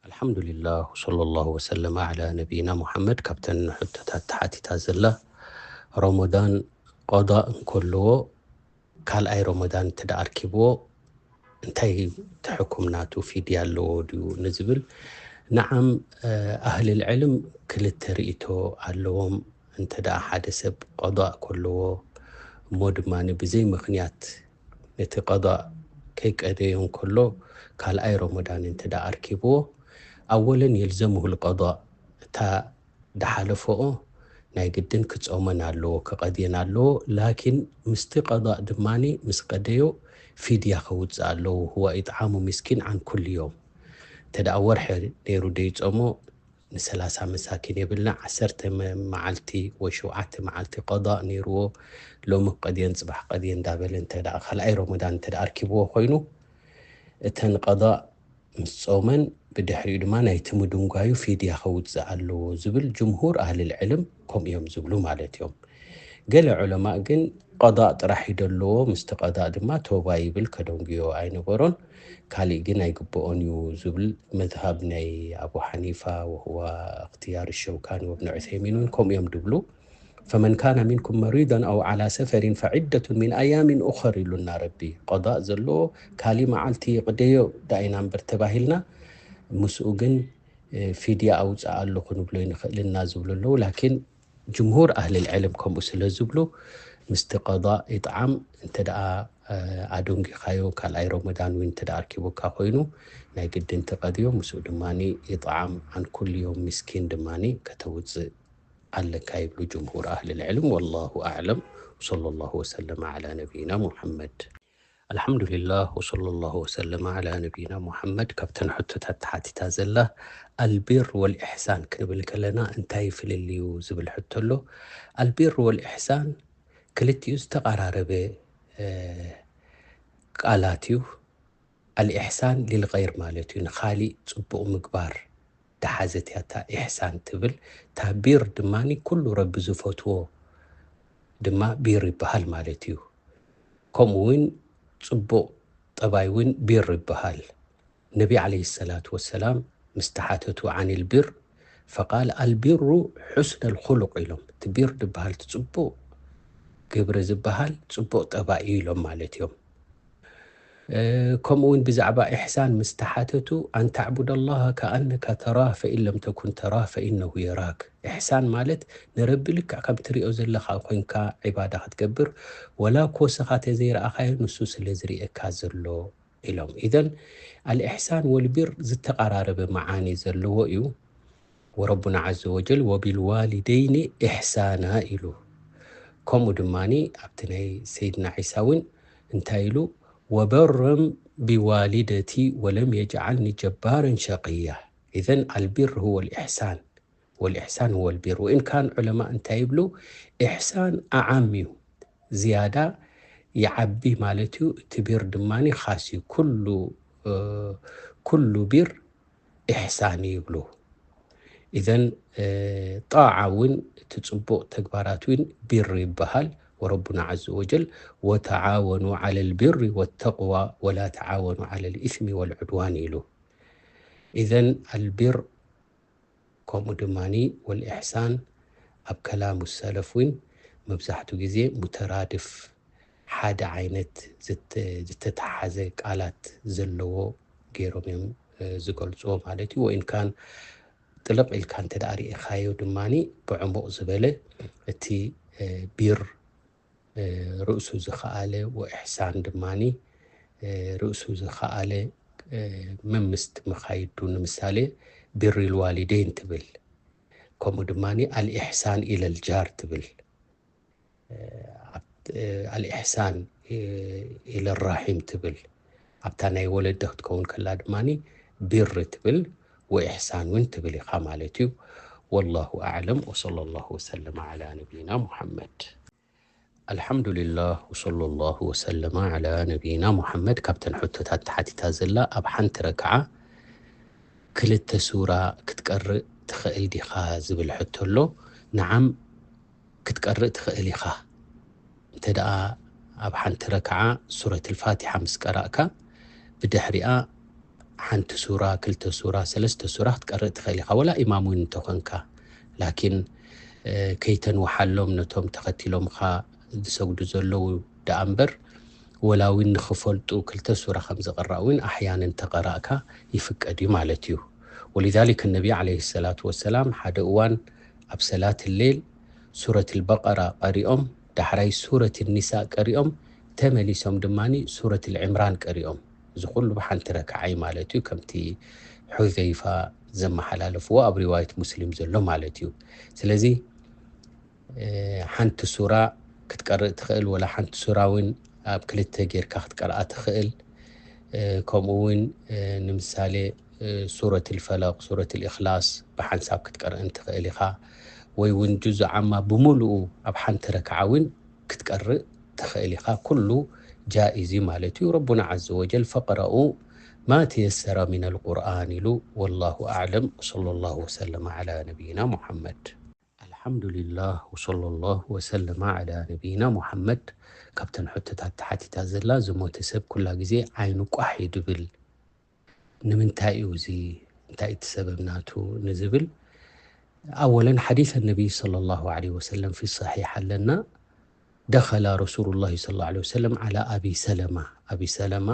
ኣልሓምዱሊላህ ወሰለላሁ ወሰለመ ዓላ ነቢይና ሙሓመድ። ካብተን ሕቶታት ተሓቲታ ዘላ፣ ረመዳን ቀዳእ እንከለዎ ካልኣይ ረመዳን እንተ ደኣ ኣርኪብዎ እንታይ እቲ ሕኩም ናቱ ፊድያ ኣለዎ ድዩ ንዝብል፣ ነዓም፣ ኣህልል ዕልም ክልተ ርእይቶ ኣለዎም። እንተ ደኣ ሓደ ሰብ ቀዳእ ከለዎ እሞ ድማ ብዘይ ምኽንያት ነቲ ቀዳእ ከይቀደዮ እንከሎ ካልኣይ ረመዳን እንተ ደኣ ኣርኪብዎ፣ ኣወለን የልዘምሁ ልቀዳእ፣ እታ ድሓለፈኦ ናይ ግድን ክጾመን ኣለዎ፣ ክቐድየን ኣለዎ። ላኪን ምስቲ ቀዳእ ድማ ምስ ቀደዮ ፊድያ ከውጽእ ኣለዎ። ሁወ ኢጥዓሙ ሚስኪን ዓን ኩል ዮም። እንተ ደኣ ወርሒ ነይሩ ደይጾሞ ንሰላሳ መሳኪን የብልና፣ ዓሰርተ መ-፣ መዓልቲ ወይ ሸውዓተ መዓልቲ ቀዳእ ነይርዎ፣ ሎሚ ክቐድየን ጽባሕ ክቐድየን እንዳበለ እንተ ደኣ ካልኣይ ረመዳን እንተ ደኣ ኣርኪብዎ ኮይኑ፣ እተን ቀዳእ ምስ ጾመን ብድሕሪኡ ድማ ናይቲ ምድንጓዩ ፊድያ ከውጽእ ኣለዎ ዝብል ጅምሁር ኣህልል ዕልም ከምኡ እዮም ዝብሉ ማለት እዮም። ገለ ዑለማእ ግን ቀዳእ ጥራሕ እዩ ደለዎ፣ ምስቲ ቀዳእ ድማ ተውባ ይብል፣ ከደንጉዮ ኣይነበሮን። ካሊእ ግን ኣይግብኦን እዩ ዝብል መዝሃብ ናይ ኣቡ ሓኒፋ ወህዋ እኽትያር ሸውካኒ ወብኒ ዑሰይሚን እውን ከምኡ እዮም ድብሉ። ፈመን ካነ ሚንኩም መሪዳን ኣው ዓላ ሰፈሪን ፈዒደቱን ሚን ኣያሚን ኡኸር ኢሉና ረቢ። ቀዳእ ዘለዎ ካሊእ መዓልቲ ይቕደዮ ዳኢና እምበር ተባሂልና፣ ምስኡ ግን እ፣ ፊድያ ኣውፅእ ኣለኹ ንብሎ ይንኽእል እና ዝብሉ ኣለዉ። ላኪን ጅምሁር ኣህልል ዕልም ከምኡ ስለ ዝብሉ፣ ምስቲ ቀዳእ ኢጥዓም እንተ ደኣ፣ እ፣ ኣደንጊኻዮ፣ ካልኣይ ረመዳን እውን እንተ ደኣ ኣርኪቡካ ኮይኑ፣ ናይ ግድን ትቐድዮ፣ ምስኡ ድማ ኢጥዓም ዓን ኩል ዮም ሚስኪን ድማ ከተውፅእ ኣለካ ይብሉ ጅምሁር ኣህልል ዕልም። ወላሁ ኣዕለም። ወሰለላሁ ወሰለመ ዓላ ነቢይና ሙሐመድ። ኣልሓምዱሊላህ ወሰለላሁ ወሰለመ ዓላ ነቢይና ሙሐመድ። ካብተን ሕቶታት ተሓቲታ ዘላ፣ ኣልቢር ወልኢሕሳን ክንብል ከለና እንታይ ፍልልዩ ዝብል ሕቶ ኣሎ። ኣልቢር ወልኢሕሳን ክልቲኡ ዝተቐራረበ፣ እ፣ ቃላት እዩ። ኣልኢሕሳን ሊልገይር ማለት እዩ፣ ንኻሊእ ጽቡቕ ምግባር ዝሓዘት እያ እታ ኢሕሳን ትብል። እታ ቢር ድማ ኩሉ ረቢ ዝፈትዎ ድማ ቢር ይበሃል ማለት እዩ። ከምኡ እውን ጽቡቕ ጠባይ እውን ቢር ይበሃል። ነቢ ዓለይሂ ሰላቱ ወሰላም ምስ ተሓተቱ ዓኒል ቢር ፈቃል ኣልቢሩ ሑስነል ኹሉቅ ኢሎም። እቲ ቢር ዝበሃል እቲ ጽቡቕ ግብሪ ዝበሃል ጽቡቕ ጠባይ እዩ ኢሎም ማለት እዮም። እ፣ ከምኡ እውን ብዛዕባ ኢሕሳን ምስ ተሓተቱ፣ ኣን ተዕቡደ ላሃ ከኣነካ ተራህ ፈኢን ለም ተኩን ተራህ ፈኢነሁ የራክ። ኢሕሳን ማለት ንረቢ ልክዕ ከም ትሪኦ ዘለኻ ኮይንካ ዒባዳ ክትገብር፣ ወላ እኮ ንስኻ ተዘይረኣኻዮ ንሱ ስለ ዝርእየካ ዘሎ ኢሎም። ኢዘን ኣልኢሕሳን ወልቢር ዝተቐራረበ መዓኒ ዘለዎ እዩ። ወረቡና ዐዘ ወጀል ወቢልዋሊደይኒ ኢሕሳና ኢሉ። ከምኡ ድማ ኣብቲ ናይ ሰይድና ዒሳ እውን እንታይ ኢሉ? ወበረን ቢዋሊደቲ ወለም የጅዓልኒ ጀባረን ሸቅያ። ኢዘን ኣልቢር ሁወ ልኢሕሳን ወልኢሕሳን ሁወ ልቢር። ወኢን ካን ዑለማ እንታይ ይብሉ? ኢሕሳን ኣዓም እዩ፣ ዝያዳ ይዓቢ ማለት እዩ። እቲ ቢር ድማ ኻስ እዩ። ኩሉ፣ እ፣ ኩሉ ቢር ኢሕሳን እዩ ይብሉ። ኢዘን፣ እ፣ ጣዓ እውን እቲ ጽቡቕ ተግባራት እውን ቢር ይበሃል። ወረቡና ዐዘ ወጀል ወተዓወኑ ዐለል ቢሪ ወተቅዋ ወላ ተዓወኑ ዐለል ኢስሚ ወልዑድዋን ኢሉ። ኢዘን ኣልቢር ከምኡ ድማ ወልኢሕሳን ኣብ ከላሙ ሰለፍ እውን መብዛሕትኡ ግዜ ሙተራድፍ፣ ሓደ ዓይነት ዝተ-፣ ዝተተሓዘ ቃላት ዘለዎ ገይሮም እዮም፣ እ፣ ዝገልጽዎ ማለት እዩ። ወኢን ካን ጥልቕ ኢልካ እንተ ደኣ ርኢኻዮ ድማ ብዕሙቕ ዝበለ እቲ፣ እ፣ ቢር፣ እ፣ ርእሱ ዝኸኣለ ወኢሕሳን ድማ፣ እ፣ ርእሱ ዝኸኣለ፣ እ፣ መምስቲ መኻይዱ ንምሳሌ ቢሪል ዋሊደይን ትብል። ከምኡ ድማ ኣልኢሕሳን ኢለል ጃር ትብል። እ፣ ኣብ-፣ እ፣ ኣልኢሕሳን፣ እ፣ ኢለል ራሒም ትብል። ኣብታ ናይ ወለዲ ክትከውን ከላ ድማ ቢር ትብል ወኢሕሳን እውን ትብል ኢኻ ማለት እዩ። ወላሁ ኣዕለም ወሰለላሁ ወሰለመ ዐላ ነቢይና ሙሐመድ። ኣልሓምዱሊላህ ወሰለላሁ ወሰለመ ዐላ ነቢይና ሙሐመድ። ካብተን ሕቶታት ተሓቲታ ዘላ ኣብ ሓንቲ ረክዓ ክልተ ሱራ ክትቀርእ ትኽእል ዲኻ ዝብል ሕቶ ኣሎ። ነዓም ክትቀርእ ትኽእል ኢኻ። እንተ ደኣ ኣብ ሓንቲ ረክዓ ሱረት ልፋቲሓ ምስ ቀራእካ ብድሕሪኣ ሓንቲ ሱራ፣ ክልተ ሱራ፣ ሰለስተ ሱራ ክትቀርእ ትኽእል ኢኻ፣ ወላ ኢማም እውን እንተኾንካ። ላኪን ከይተንውሓሎም ነቶም ተኸቲሎምኻ ዝሰግዱ ዘለዉ ደኣ እምበር፣ ወላ እውን ንኽፈልጡ ክልተ ሱራ ከም ዝቕራእ እውን ኣሕያነን ተቐራእካ ይፍቀድ እዩ ማለት እዩ። ወሊዛሊክ ነቢ ዓለይሂ ሰላቱ ወሰላም ሓደ እዋን ኣብ ሰላት ሌል ሱረት ልበቀራ ቀሪኦም፣ ዳሕራይ ሱረት ኒሳእ ቀሪኦም፣ ተመሊሶም ድማ ሱረት ልዕምራን ቀሪኦም። እዚ ኩሉ ብሓንቲ ረክዓ እዩ ማለት እዩ፣ ከምቲ ሑዘይፋ ዘመሓላለፍዎ ኣብ ሪዋየት ሙስሊም ዘሎ ማለት እዩ። ስለዚ ሓንቲ ሱራ ክትቀርእ ትኽእል፣ ወላ ሓንቲ ሱራ እውን ኣብ ክልተ ጌርካ ክትቀርኣ ትኽእል። ከምኡ እውን ንምሳሌ ሱረት ልፈለቅ፣ ሱረት ልእክላስ ብሓንሳብ ክትቀርአን ትኽእል ኢኻ። ወይ እውን ጁዝ ዓማ ብምሉኡ ኣብ ሓንቲ ረክዓ እውን ክትቀርእ ትኽእል ኢኻ። ኩሉ ጃኢዝ እዩ ማለት እዩ። ረቡና ዓዘ ወጀል ፈቅረኡ ማ ተየሰረ ሚን ልቁርኣን ኢሉ። ወላሁ ኣዕለም። ወሰለ ላሁ ወሰለመ ዓላ ነቢይና ሙሓመድ። ኣልሓምዱሊላህ ወሰለ ላሁ ወሰለመ ዓላ ነቢይና ሙሓመድ። ካብተን ሕቶታት ተሓቲታ ዘላ ዝሞተ ሰብ ኩላ ግዜ ዓይኑ ቋሕ እዩ ድብል። ንምንታይ እዩ እዚ? እንታይ እቲ ሰበብ ናቱ ንዝብል፣ ኣወለን ሓዲስ ነቢይ ሰለላሁ ዐለይሂ ወሰለም ፊ ሰሒሕ ኣለና። ደኸላ ረሱሉላሂ ሰለላሁ ዐለይሂ ወሰለም ዓላ ኣቢ ሰለማ። ኣቢ ሰለማ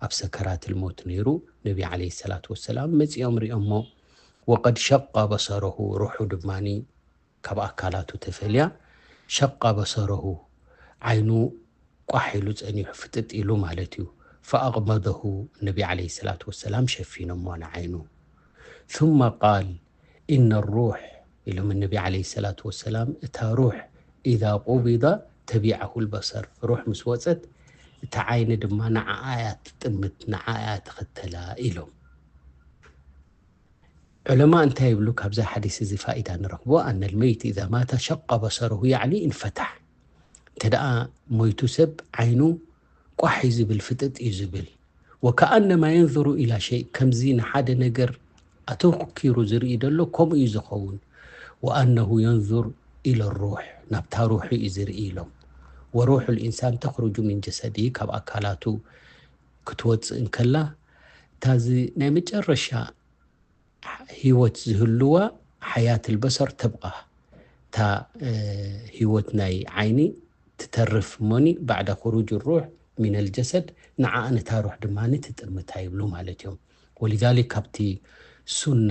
ኣብ ሰከራት ልሞት ነይሩ። ነቢ ዐለይሂ ሰላቱ ወሰላም መጺኦም ሪኦሞ። ወቀድ ሸቃ በሰረሁ፣ ሩሑ ድማኒ ካብ ኣካላቱ ተፈልያ። ሸቃ በሰረሁ፣ ዓይኑ ቋሕ ኢሉ ጸኒሑ ፍጥጥ ኢሉ ማለት እዩ። ፈኣቕመደሁ፣ ነቢ ዐለይሂ ሰላቱ ወሰላም ሸፊኖሞ ንዓይኑ። ثم قال إن الروح ኢሎም ነቢ ዐለይሂ ሰላቱ ወሰላም፣ እታ ሩሕ ኢዛ ቁቢዳ ተቢዐሁ ልበሰር፣ ሩሕ ምስ ወጸት እታ ዓይኒ ድማ ንዓኣ እያ ትጥምት፣ ንዓኣ እያ ትኽተላ ኢሎም። ዑለማ እንታይ ይብሉ? ካብዛ ሓዲስ እዚ ፋኢዳ ንረኽቦ፣ ኣነ ልመይት ኢዛ ማታ ሸቃ በሰረሁ ያዕኒ እንፈታሕ። እንተ ደኣ ሞይቱ ሰብ ዓይኑ ቋሕ እዩ ዝብል፣ ፍጥጥ እዩ ዝብል። ወከኣነማ የንዙሩ ኢላ ሸይ፣ ከምዚ ንሓደ ነገር ኣተኩሩ ዝርኢ ደሎ ከምኡ እዩ ዝኸውን። ወኣነሁ የንዙር ኢለ ሩሕ፣ ናብታ ሩሑ እዩ ዝርኢ ኢሎም። ወሩሑ ልኢንሳን ተኽርጁ ሚን ጀሰዲ፣ ካብ ኣካላቱ ክትወፅእ እንከላ፣ እታዚ ናይ መጨረሻ ህይወት ዝህልዋ ሓያት ልበሰር ተብቃ። እታ ህይወት ናይ ዓይኒ ትተርፍ እሞኒ፣ ባዕዳ ክሩጅ ሩሕ ሚነል ጀሰድ፣ ንዓኣ ነታ ሩሕ ድማ ትጥምታ ይብሉ ማለት እዮም። ወሊዛሊክ ካብቲ ሱና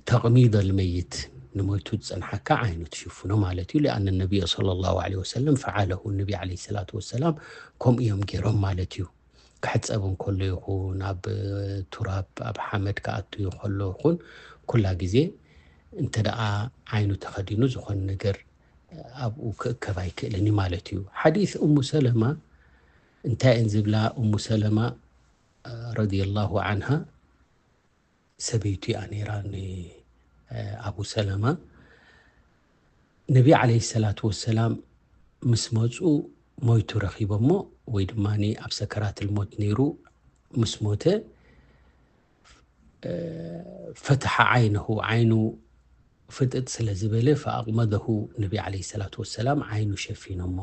ተቕሚድ ልመይት፣ ንሞይቱ ዝጸንሓካ ዓይኑ ትሽፍኖ ማለት እዩ። ሊኣነ ነቢይ ሰለላሁ ዐለይሂ ወሰለም ፈዓለሁ፣ ነቢ ዐለይሂ ሰላቱ ወሰላም ከምኡ እዮም ገይሮም ማለት እዩ። ክሕጸብ እንከሎ ይኹን፣ ኣብ ቱራብ፣ ኣብ ሓመድ ክኣቱ ከሎ ይኹን፣ ኩላ ግዜ እንተ ደኣ ዓይኑ ተኸዲኑ ዝኾነ ነገር ኣብኡ ክእከብ ኣይክእልን እዩ ማለት እዩ። ሓዲስ እሙ ሰለማ እንታይ እየን ዝብላ? እሙ ሰለማ ረዲየላሁ ዓንሃ ሰበይቱ እያ ነይራ ንኣቡ ሰለማ። ነቢ ዓለይሂ ሰላቱ ወሰላም ምስ መፁ ሞይቱ ረኺቦሞ፣ ወይ ድማ ኣብ ሰከራት ልሞት ነይሩ። ምስ ሞተ ፈትሐ ዓይነሁ፣ ዓይኑ ፍጥጥ ስለ ዝበለ፣ ፈኣቕመደሁ፣ ነቢ ዓለይሂ ሰላቱ ወሰላም ዓይኑ ሸፊኖሞ።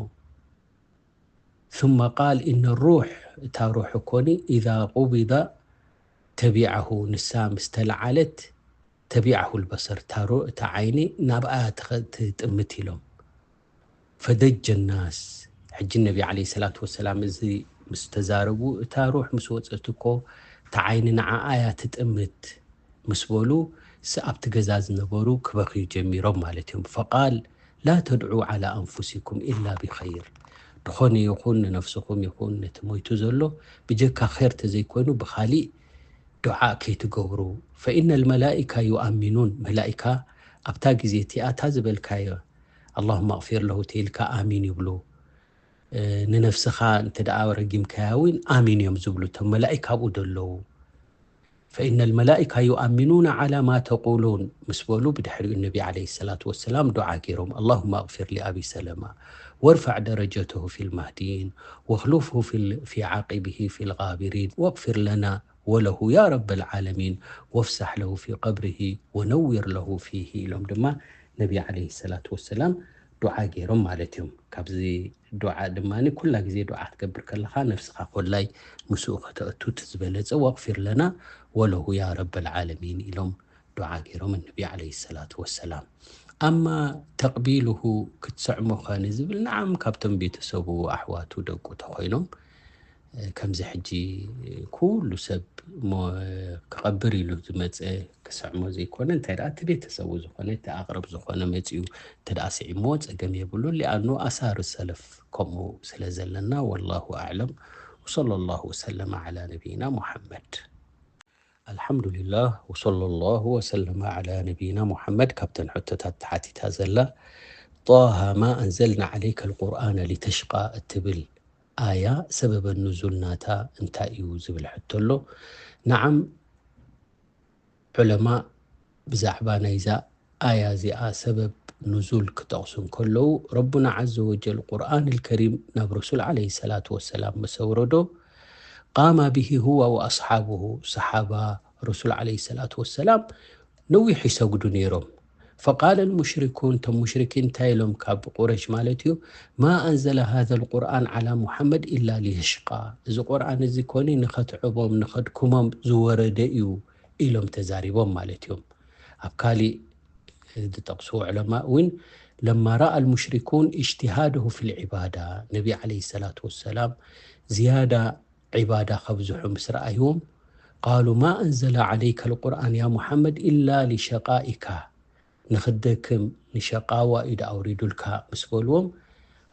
ثم قال إن الروح፣ እታ ሩሕ እኮኒ፣ إذا قبض تبعه፣ ንሳ ምስ ተለዓለት፣ ተቢዐሁ ልበሰር፣ እታ ሩ-፣ እታ ዓይኒ ናብኣ ትኸ-፣ ትጥምት ኢሎም። ፈደጀ ናስ፣ ሕጂ ነቢ ዓለይሂ ሰላቱ ወሰላም እዚ ምስ ተዛረቡ፣ እታ ሩሕ ምስ ወፀት እኮ እታ ዓይኒ ንዓኣ እያ ትጥምት ምስ በሉ፣ ስ-፣ ኣብቲ ገዛ ዝነበሩ ክበኽዩ ጀሚሮም ማለት እዮም። ፈቃል ላ ተድዑ ዓላ ኣንፉሲኩም ኢላ ቢኸይር። ድኾነ ይኹን ንነፍስኹም ይኹን ነቲ ሞይቱ ዘሎ ብጀካ ኼር ተዘይኮይኑ ብኻሊእ ዱዓ ከይትገብሩ። ፈኢነ ልመላኢካ ዩኣሚኑን፣ መላኢካ ኣብታ ግዜ እቲኣ እታ ዝበልካዮ ኣላሁመ ኣቕፊር ለሁ ተይልካ ኣሚን ይብሉ። እ፣ ንነፍስኻ እንተ ደኣ ረጊምካያ እውን ኣሚን እዮም ዝብሉ እቶም መላኢካ ኣብኡ ዘለዉ። ፈኢነ ልመላኢካ ዩኣሚኑና ዓላ ማ ተቁሉን ምስ በሉ፣ ብድሕሪኡ ነቢ ዓለይሂ ሰላቱ ወሰላም ዱዓ ገይሮም፣ ኣላሁመ ኣቕፊር ሊኣቢ ሰለማ ወርፈዕ ደረጀተሁ ፊ ልማህዲይን ወኽሉፍሁ ፊ ል-፣ ፊ ዓቂብሂ ፊ ልጋቢሪን ወእቕፊር ለና ወለሁ ያ ረበል ዓለሚን ወፍሳሕ ለሁ ፊ ቀብርሂ ወነዊር ለሁ ፊሂ ኢሎም ድማ ነቢ ዓለይሂ ሰላቱ ወሰላም ዱዓ ገይሮም ማለት እዮም። ካብዚ ዱዓ ድማ ኩላ ግዜ ዱዓ ክትገብር ከለኻ ነፍስኻ ኮላይ ምስኡ ከተእቱ እቲ ዝበለጸ ወቕፊር ለና ወለሁ ያ ረበል ዓለሚን ኢሎም ዱዓ ገይሮም ነቢ ዓለይሂ ሰላቱ ወሰላም። ኣማ ተቕቢሉሁ ክትስዕሞኸ ንዝብል ንዓም ካብቶም ቤተሰቡ ኣሕዋቱ ደቁ ተኾይኖም ከምዚ ሕጂ ኩሉ ሰብ ክቐብር ኢሉ ዝመፀ ክስዕሞ ዘይኮነ እንታይ ደኣ እቲ ቤተሰቡ ዝኾነ እቲ ኣቕረብ ዝኾነ መፂኡ እንተ ደኣ ስዒሞ ፀገም የብሉ ሊኣኑ ኣሳር ሰለፍ ከምኡ ስለ ዘለና ወላሁ ኣዕለም። ወሰለ ላሁ ወሰለመ ዓላ ነቢይና ሙሐመድ። ኣልሓምዱሊላህ ወሰለ ላሁ ወሰለመ ዓላ ነቢይና ሙሐመድ። ካብተን ሕቶታት ተሓቲታ ዘላ ጣሃ ማ ኣንዘልና ዓለይከ ልቁርኣነ ሊተሽቃ እትብል ኣያ ሰበበ ኑዙል ናታ እንታይ እዩ ዝብል ሕቶ ኣሎ። ነዓም ዑለማ ብዛዕባ ናይዛ ኣያ እዚኣ ሰበብ ኑዙል ክጠቕሱ እንከለዉ ረቡና ዓዘ ወጀል ቁርኣን ልከሪም ናብ ረሱል ዓለይሂ ሰላቱ ወሰላም ምስ ኣውረዶ ቃማ ብሂ ሁዋ ወኣስሓብሁ ሰሓባ ረሱል ዓለይሂ ሰላቱ ወሰላም ነዊሕ ይሰግዱ ነይሮም። ፈቃለ ልሙሽሪኩን እቶም ሙሽሪኪን እንታይ ኢሎም ካብ ቁረሽ ማለት እዩ ማ ኣንዘለ ሃዘ ልቁርኣን ዓላ ሙሓመድ ኢላ ሊየሽቃ እዚ ቁርኣን እዚ ኮኒ ንኸትዕቦም ንኸድክሞም ዝወረደ እዩ ኢሎም ተዛሪቦም ማለት እዮም። ኣብ ካሊእ ዝጠቕስዎ ዕለማ እውን ለማ ረኣ ልሙሽሪኩን እጅትሃደሁ ፊ ልዕባዳ ነቢ ዓለይሂ ሰላቱ ወሰላም ዝያዳ ዒባዳ ከብዝሑ ምስ ረኣይዎም ቃሉ ማ ኣንዘለ ዓለይከ ልቁርኣን ያ ሙሓመድ ኢላ ሊሸቃኢካ ንኽትደክም ንሸቃዋ እዩ ኣውሪዱልካ ምስ በልዎም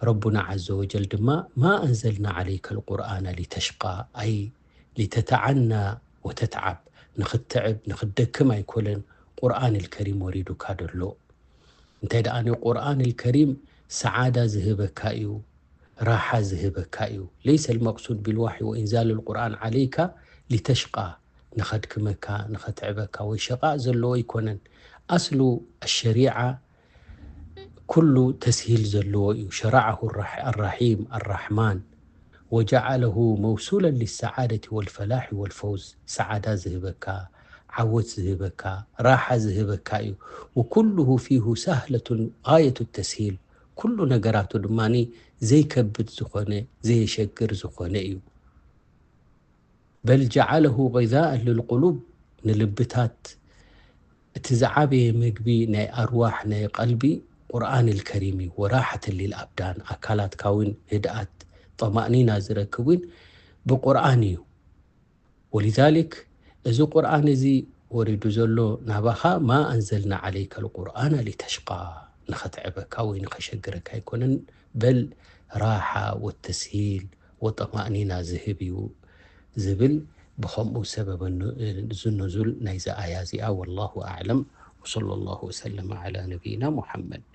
ረቡና ዓዘ ወጀል ድማ ማ ኣንዘልና ዓለይከ ልቁርኣነ ሊተሽቃ ኣይ ሊተተዓና ወተትዓብ ንኽትዕብ ንኽትደክም ኣይኮነን ቁርኣን ልከሪም ወሪዱካ ደሎ እንታይ ደኣ ቁርኣን ልከሪም ሰዓዳ ዝህበካ እዩ ራሓ ዝህበካ እዩ ለይሰ ልመቅሱድ ቢልዋሒ ወኢንዛል ልቁርኣን ዓለይካ ሊተሽቃ ንኸድክመካ ንኸትዕበካ ወይ ሸቃእ ዘለዎ ኣይኮነን ኣስሉ ኣሸሪዓ ኩሉ ተስሂል ዘለዎ እዩ ሸረዐሁ ኣራሒም ኣራሕማን ወጀዓለሁ መውሱለን ሊሰዓደቲ ወልፈላሒ ወልፈውዝ ሰዓዳ ዝህበካ ዓወት ዝህበካ ራሓ ዝህበካ እዩ ወኩልሁ ፊሁ ሳህለቱን غاية التسهيل ኩሉ ነገራቱ ድማ ዘይከብድ ዝኾነ ዘየሸግር ዝኾነ እዩ በል ጀዓለሁ غذاء للقلوب ንልብታት እቲ ዝዓበየ ምግቢ ናይ ኣርዋሕ ናይ ቀልቢ ቁርኣን ልከሪም እዩ ወራሓተን ሊልኣብዳን ኣካላትካ እውን ህድኣት ጠማእኒና ዝረክብ እውን ብቁርኣን እዩ ወሊዛሊክ እዚ ቁርኣን እዚ ወሪዱ ዘሎ ናባኻ ማ ኣንዘልና ዓለይከ ልቁርኣነ ሊተሽቃ ንኸትዕበካ ወይ ንኸሸግረካ ኣይኮነን በል ራሓ ወተስሂል ወጠማእኒና ዝህብ እዩ ዝብል ብኸምኡ ሰበበ ዝኑዙል ናይዚ ኣያ እዚኣ ወላሁ ኣዕለም ወሰለ ላሁ ወሰለመ ዓላ ነቢይና ሙሓመድ